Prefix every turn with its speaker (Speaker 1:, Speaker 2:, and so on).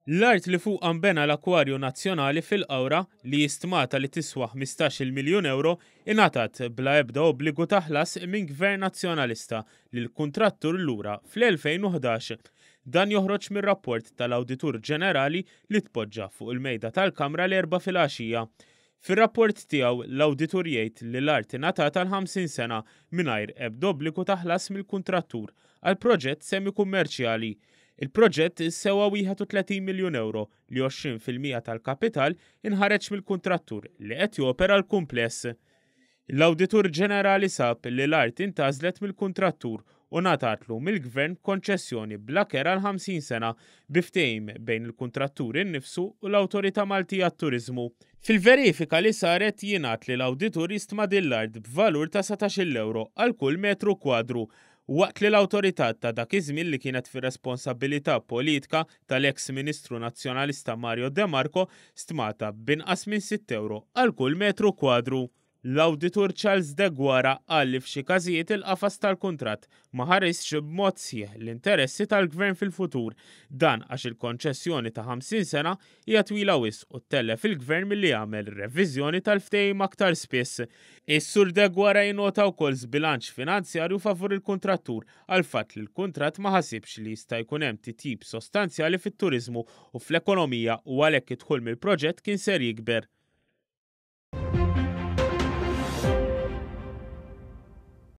Speaker 1: L-art li fuqha nbena l-Akkwarju Nazzjonali fil-Qawra, li hi stmata li tiswa 15-il miljun ewro, ingħatat bla ebda obbligu ta' ħlas minn Gvern Nazzjonalista lill-kuntrattur lura fl-2011. Dan joħroġ mir-rapport tal-Awditur Ġenerali li tpoġġa fuq il-mejda tal-Kamra l-Erbgħa filgħaxija. Fir-rapport tiegħu, l-awditur jgħid li l-art ingħatat għal 50 sena mingħajr ebda obbligu ta' ħlas mill-kuntrattur għal proġett semi-kummerċjali. Il-proġett sewa 31 miljun ewro li 20% tal-kapital inħareġ mill-kuntrattur li qed jopera l-kumpless. L-Awditur Ġenerali sab li l-art intgħażlet mill-kuntrattur u ngħatatlu mill-Gvern b'konċessjoni bla kera għal 50 sena bi ftehim bejn il-kuntrattur innifsu u l-Awtorità Maltija għat-Turiżmu. Fil-verifika li saret jingħad li l-awditur jistma din l-art b'valur ta' satax-il ewro għal kull metru kwadru waqt li l-awtorità ta' dak iż-żmien li kienet fir-responsabbilità politika tal-eks Ministru Nazzjonalista Mario De Marco stmata b'inqas minn sitt ewro għal kull metru kwadru. L-Awditur Charles Deguara qal li f'xi każijiet il-qafas tal-kuntratt ma ħarisx b'mod sħiħ l-interessi tal-Gvern fil-futur. Dan għax il-konċessjoni ta' 50 sena hija twila wisq u ttellef il-Gvern milli jagħmel reviżjoni tal-ftehim aktar spiss. Is-Sur Deguara jinnota wkoll żbilanċ finanzjarju favur il-kuntrattur għall-fatt li l-kuntratt ma ħasibx li jista' jkun hemm titjib sostanzjali fit-turiżmu u fl-ekonomija u għalhekk id-dħul mill-proġett kien ser jikber.